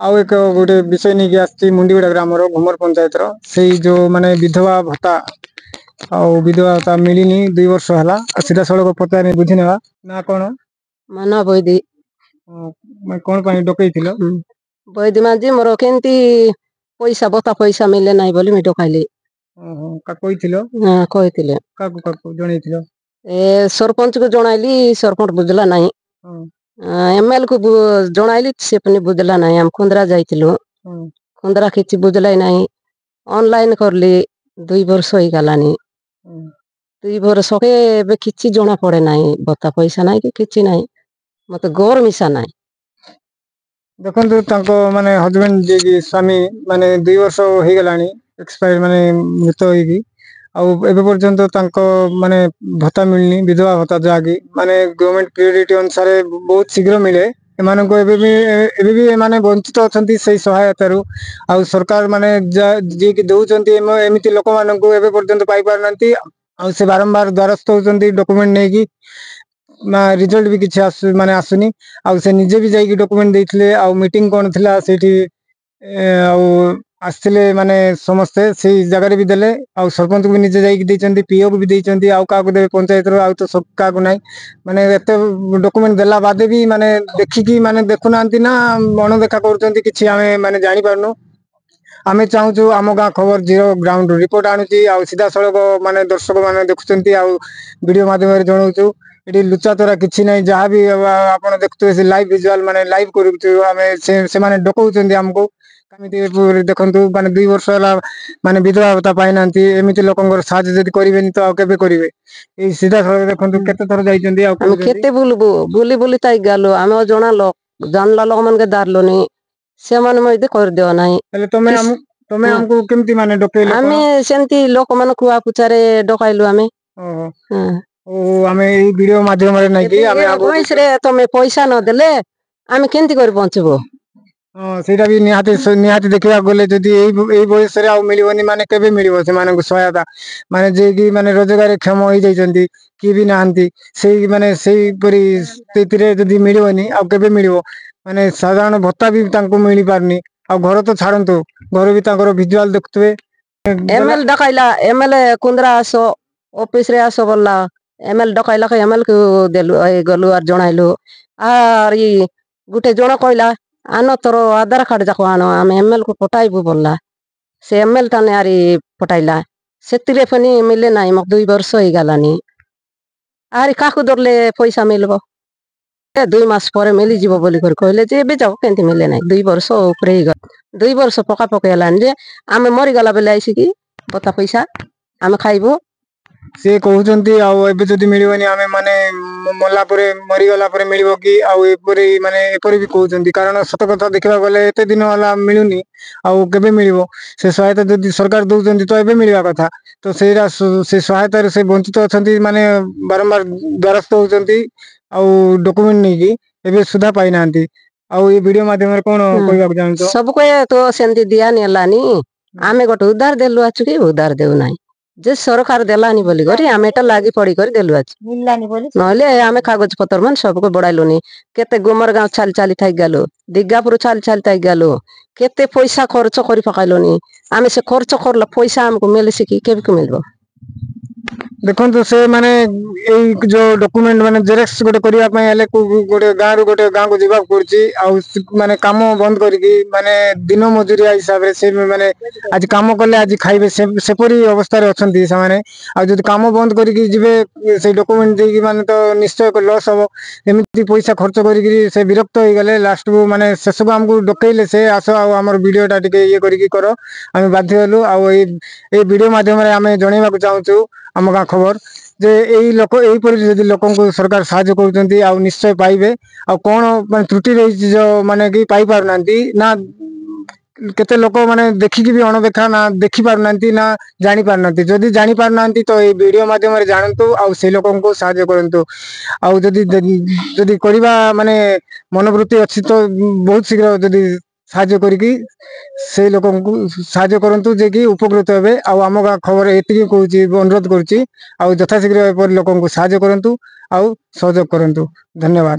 ଆଉ ଏକ ଗୋଟେ ବିଷୟ ନେଇକି ଆସିଛି ମୁଣ୍ଡିଗୁଡ଼ା ଗ୍ରାମର ଘୁମର ପଞ୍ଚାୟତର ସେଇ ଯୋଉ ମାନେ ବିଧବା ଭତ୍ତା ଆଉ ବିଧବା ଭତ୍ତା ମିଳିନି 2 ବର୍ଷ ହେଲା। ଆଉ ସିଧାସଳଖ ପଚାରି ବୁଝି ନେବା ନା କଣ ମନ ବୈଦି। ମାନେ କଣ ପାଇଁ ଡକେଇଥିଲ? ବୈଦି ମାଝି, ମୋର କେମିତି ପଇସା ଭତ୍ତା ପଇସା ମିଳେ ନାହିଁ ବୋଲି ମୁଁ ଡକାଇଲି। ଓହୋ, କହିଥିଲ? ହଁ, କହିଥିଲେ। କାହାକୁ କାହାକୁ ଜଣେଇଥିଲ? ଏ ସରପଞ୍ଚକୁ ଜଣାଇଲି, ସରପଞ୍ଚ ବୁଝିଲା ନାହିଁ। ଏମଏଲ କୁ ଜଣାଇଲି, ସେ ପୁଣି ବୁଝିଲା ନାହିଁ। ଆମେ କୁନ୍ଦ୍ରା ଯାଇଥିଲୁ, କୁନ୍ଦ୍ରା କିଛି ବୁଝିଲା ନାହିଁ। ଅନଲାଇନ କଲି, 2 ବର୍ଷ ହେଇଗଲାନି। 2 ବର୍ଷ ଏବେ କିଛି ଜଣା ପଡେ ନାହିଁ, ଭତ୍ତା ପଇସା ନାହିଁ କି କିଛି ନାହିଁ, ମତେ ଗୌର ମିଶା ନାହିଁ। ଦେଖନ୍ତୁ, ତାଙ୍କ ମାନେ ହଜବେଣ୍ଡ ଯିଏକି ସ୍ୱାମୀ ମାନେ 2 ବର୍ଷ ହେଇଗଲାଣି ଏକ୍ସପାୟାର, ମାନେ ମୃତ ହେଇକି, ଆଉ ଏବେ ପର୍ଯ୍ୟନ୍ତ ତାଙ୍କ ମାନେ ଭତ୍ତା ମିଳିନି, ବିଧବା ଭତ୍ତା, ଯାହାକି ମାନେ ଗଭର୍ଣ୍ଣମେଣ୍ଟ ପ୍ରିଓରିଟି ଅନୁସାରେ ବହୁତ ଶୀଘ୍ର ମିଳେ। ଏମାନଙ୍କୁ ଏବେ ବି ଏମାନେ ବଞ୍ଚିତ ଅଛନ୍ତି ସେଇ ସହାୟତାରୁ। ଆଉ ସରକାର ମାନେ ଯିଏକି ଦଉଛନ୍ତି, ଏମିତି ଲୋକମାନଙ୍କୁ ଏବେ ପର୍ଯ୍ୟନ୍ତ ପାଇପାରୁନାହାନ୍ତି। ଆଉ ସେ ବାରମ୍ବାର ଦ୍ୱାରସ୍ଥ ହଉଛନ୍ତି ଡକୁମେଣ୍ଟ ନେଇକି, ନା ରିଜଲ୍ଟ ବି କିଛି ଆସୁ ମାନେ ଆସୁନି। ଆଉ ସେ ନିଜେ ବି ଯାଇକି ଡକୁମେଣ୍ଟ ଦେଇଥିଲେ, ଆଉ ମିଟିଂ କଣ ଥିଲା ସେଇଠି, ଆଉ ଆସିଥିଲେ ମାନେ ସମସ୍ତେ, ସେଇ ଜାଗାରେ ବି ଦେଲେ। ଆଉ ସରପଞ୍ଚକୁ ବି ନିଜେ ଯାଇକି ଦେଇଛନ୍ତି, ପିଓ କୁ ବି ଦେଇଛନ୍ତି। ଆଉ କାହାକୁ ଦେବେ ପଞ୍ଚାୟତର? ଆଉ ତ ସବୁ କାହାକୁ ନାହିଁ। ମାନେ ଏତେ ଡକୁମେଣ୍ଟ ଦେଲା ବାଦେ ବି ମାନେ ଦେଖିକି ମାନେ ଦେଖୁନାହାନ୍ତି ନା ଅଣଦେଖା କରୁଛନ୍ତି, କିଛି ଆମେ ମାନେ ଜାଣିପାରୁନୁ। ଆମେ ଚାହୁଁଛୁ, ଆମ ଗାଁ ଖବର ଜିରୋ ଗ୍ରାଉଣ୍ଡ ରିପୋର୍ଟ ଆଣୁଛି ଆଉ ସିଧାସଳଖ ମାନେ ଦର୍ଶକ ମାନେ ଦେଖୁଛନ୍ତି ଆଉ ଭିଡିଓ ମାଧ୍ୟମରେ ଜଣାଉଛୁ। ଏଠି ଲୁଚାଚୋରା କିଛି ନାହିଁ। ଯାହା ବି ଆପଣ ଦେଖୁଥିବେ, ସେ ଲାଇଭ ଭିଜୁଆଲ ମାନେ ଲାଇଭ କରୁଛୁ ଆମେ। ସେମାନେ ଡକଉଛନ୍ତି ଆମକୁ କେମିତି ଦେଖନ୍ତୁ, ମାନେ 2 ବର୍ଷ ହେଲା ମାନେ ବିଧବା ଭତ୍ତା ପାଇନାହାନ୍ତି। ଏମିତି ଲୋକଙ୍କର ସାହାଯ୍ୟ ଯଦି କରିବେନି ତ ଆଉ କେବେ କରିବେ? ଏଇ ସିଧାସଳଖ ଦେଖନ୍ତୁ କେତେ ଥର ଯାଇଛନ୍ତି ଆଉ ଆମେ କହୁଛନ୍ତି। କେତେ ବୁଲବୁ? ବୁଲି ବୁଲି ତାଇ ଗଲୁ। ଆମେ ଜଣା ଲୋକ, ଜାଣିଲା ଲୋକମାନକେ ଦାରିଲୁନି, ସେମାନେ ମଧ୍ୟ କରିଦେବ ନାହିଁ। ହେଲେ ତମେ ତମେ ଆମକୁ କେମିତି ମାନେ ଡକେଇଲ? ଆମେ ସେମିତି ଲୋକମାନେ କୁଆ ପୁଚାରେ ଡକାଇଲୁ ଆମେ। ଓହୋ। ଓ ଆମେ ଏଇ ଭିଡିଓ ମାଧ୍ୟମରେ ନାଇକି ଆମେ ଏବେ ଆଗକୁ ବୟସରେ ତମେ ପଇସା ନଦେଲେ ଆମେ କେମିତି କରି ବଞ୍ଚିବୁ? ହଁ, ସେଇଟା ବି ନିହାତି ନିହାତି ଦେଖିବାକୁ ଗଲେ ଯଦି ଏଇ ବୟସରେ ଆଉ ମିଳିବନି, ମାନେ କେବେ ମିଳିବ ସେମାନଙ୍କୁ ସହାୟତା? ମାନେ ଯିଏକି ମାନେ ରୋଜଗାର କ୍ଷମ ହେଇଯାଇଛନ୍ତି, କିଏ ବି ନାହାନ୍ତି, ସେଇ ମାନେ ସେଇପରି ସ୍ଥିତିରେ ଯଦି ମିଳିବନି ଆଉ କେବେ ମିଳିବ? ମାନେ ସାଧାରଣ ଭତ୍ତା ବି ତାଙ୍କୁ ମିଳିପାରୁନି, ଆଉ ଘର ତ ଛାଡନ୍ତୁ। ଘର ବି ତାଙ୍କର ଭିଜୁଆଲ ଦେଖୁଥିବେ। ଏମଏଲ ଡକାଇଲା, ଏମଏଲ କୁନ୍ଦ୍ରା ଆସ, ଅଫିସ ରେ ଆସ ବୋଲଲା। ଏମଏଲ ଡକାଇଲା, ଏମଏଲ କୁ ଦେଲୁ, ଏଇ ଗଲୁ ଆର ଜଣାଇଲୁ। ଆର ଇ ଗୋଟେ ଜଣ କହିଲା, ଆନ ତୋର ଆଧାର କାର୍ଡ ଯାକ ଆଣ, ଆମେ ଏମଏଲ କୁ ପଠାଇବୁ ବୋଲଲା। ସେ ଏମଏଲ ଟାନେ ଆରି ପଠାଇଲା, ସେଥିରେ ପୁଣି ମିଳେ ନାହିଁ। মোক 2 ବର୍ଷ ହେଇଗଲାନି। ଆରି କାହାକୁ ଧରିଲେ ପଇସା ମିଳିବ? ଏ 2 ମାସ ପରେ ମିଳିଯିବ ବୋଲି କରି କହିଲେ ଯେ ଏବେ ଯାକ କେମିତି ମିଳେ ନାହିଁ? 2 ବର୍ଷ ଉପରେ ହେଇଗଲା, 2 ବର୍ଷ ପକାପକି ହେଲାନି ଯେ ଆମେ ମରିଗଲା ବେଲେ ଆସିକି ଭତ୍ତା ପଇସା ଆମେ ଖାଇବୁ। ସେ କହୁଛନ୍ତି ଆଉ ଏବେ ଯଦି ମିଳିବନି, ଆମେ ମାନେ ମଲା ପରେ, ମରିଗଲା ପରେ ମିଳିବ କି? ଆଉ ଏପରି ମାନେ ଏପରି ବି କହୁଛନ୍ତି। କାରଣ ସତ କଥା ଦେଖିବାକୁ ଗଲେ ଏତେ ଦିନ ହେଲା ମିଳୁନି, ଆଉ କେବେ ମିଳିବ ସେ ସହାୟତା? ଯଦି ସରକାର ଦଉଛନ୍ତି ତ ଏବେ ମିଳିବା କଥା। ତ ସେଇଟା ସେ ସହାୟତାରୁ ସେ ବଞ୍ଚିତ ଅଛନ୍ତି, ମାନେ ବାରମ୍ବାର ଦ୍ୱାରସ୍ଥ ହଉଛନ୍ତି ଆଉ ଡକୁମେଣ୍ଟ ନେଇକି ଏବେ ସୁଦ୍ଧା ପାଇନାହାନ୍ତି। ଆଉ ଏଇ ଭିଡିଓ ମାଧ୍ୟମରେ କଣ କହିବାକୁ ଚାହୁଁଛ? ସବୁ କହେ ତ ସେମିତି ଦିଆ ନେଲାନି। ଆମେ ଗୋଟେ ଉଧାର ଦେଲୁ ଅଛୁ କି ଉଧାର ଦେଉନାହିଁ ଯେ ସରକାର ଦେଲାନି ବୋଲି କରି ଆମେ ଏଟା ଲାଗି ପଡି କରି ଦେଲୁ ଅଛି, ନହେଲେ ଆମେ କାଗଜ ପତ୍ର ମାନେ ସବୁକୁ ବଢାଇଲୁନି। କେତେ ଗୁମର ଗାଁ ଚାଲି ଚାଲି ଥାଇ ଗଲୁ, ଦିଗାପୁର ଚାଲି ଚାଲି ଥାଇ ଗଲୁ, କେତେ ପଇସା ଖର୍ଚ୍ଚ କରି ପକାଇଲୁନି ଆମେ। ସେ ଖର୍ଚ୍ଚ କରିଲା ପଇସା ଆମକୁ ମିଳିଛି କି? କେବେକୁ ମିଳିବ? ଦେଖନ୍ତୁ, ସେ ମାନେ ଏଇ ଯୋଉ ଡକୁମେଣ୍ଟ ମାନେ ଜେରକ୍ସ ଗୋଟେ କରିବା ପାଇଁ ହେଲେ ଗୋଟେ ଗାଁରୁ ଗୋଟେ ଗାଁକୁ ଯିବାକୁ ପଡୁଛି। ଆଉ ମାନେ କାମ ବନ୍ଦ କରିକି ମାନେ ଦିନ ମଜୁରିଆ ହିସାବରେ ସେ ମାନେ ଆଜି କାମ କଲେ ଆଜି ଖାଇବେ, ସେପରି ଅବସ୍ଥାରେ ଅଛନ୍ତି ସେମାନେ। ଆଉ ଯଦି କାମ ବନ୍ଦ କରିକି ଯିବେ ସେଇ ଡକୁମେଣ୍ଟ ଦେଇକି, ମାନେ ତ ନିଶ୍ଚୟ ଲସ୍ ହବ। ଏମିତି ପଇସା ଖର୍ଚ୍ଚ କରିକିରି ସେ ବିରକ୍ତ ହେଇଗଲେ। ଲାଷ୍ଟକୁ ମାନେ ଶେଷକୁ ଆମକୁ ଡକେଇଲେ ସେ, ଆସ ଆଉ ଆମର ଭିଡିଓ ଟା ଟିକେ ଇଏ କରିକି କର। ଆମେ ବାଧ୍ୟ ହେଲୁ। ଆଉ ଏଇ ଭିଡିଓ ମାଧ୍ୟମରେ ଆମେ ଜଣେଇବାକୁ ଚାହୁଁଛୁ ଆମ ଗାଁ ଖବର ଯେ ଏଇ ଲୋକ ଏଇପରି ଯଦି ଲୋକଙ୍କୁ ସରକାର ସାହାଯ୍ୟ କରୁଛନ୍ତି ଆଉ ନିଶ୍ଚୟ ପାଇବେ। ଆଉ କଣ ମାନେ ତ୍ରୁଟି ରହିଛି ଯୋଉ ମାନେ କି ପାଇପାରୁନାହାନ୍ତି, ନା କେତେ ଲୋକ ମାନେ ଦେଖିକି ବି ଅଣଦେଖା, ନା ଦେଖି ପାରୁନାହାନ୍ତି ନା ଜାଣି ପାରୁନାହାନ୍ତି? ଯଦି ଜାଣି ପାରୁନାହାନ୍ତି ତ ଏଇ ଭିଡିଓ ମାଧ୍ୟମରେ ଜାଣନ୍ତୁ ଆଉ ସେଇ ଲୋକଙ୍କୁ ସାହାଯ୍ୟ କରନ୍ତୁ। ଆଉ ଯଦି କରିବା ମାନେ ମନୋବୃତ୍ତି ଅଛି ତ ବହୁତ ଶୀଘ୍ର ଯଦି ସାହାଯ୍ୟ କରିକି ସେଇ ଲୋକଙ୍କୁ ସାହାଯ୍ୟ କରନ୍ତୁ ଯେ କି ଉପକୃତ ହେବେ। ଆଉ ଆମ ଗାଁ ଖବର ଏତିକି କହୁଛି, ଅନୁରୋଧ କରୁଛି, ଆଉ ଯଥାଶୀଘ୍ର ଏପରି ଲୋକଙ୍କୁ ସାହାଯ୍ୟ କରନ୍ତୁ ଆଉ ସହଯୋଗ କରନ୍ତୁ। ଧନ୍ୟବାଦ।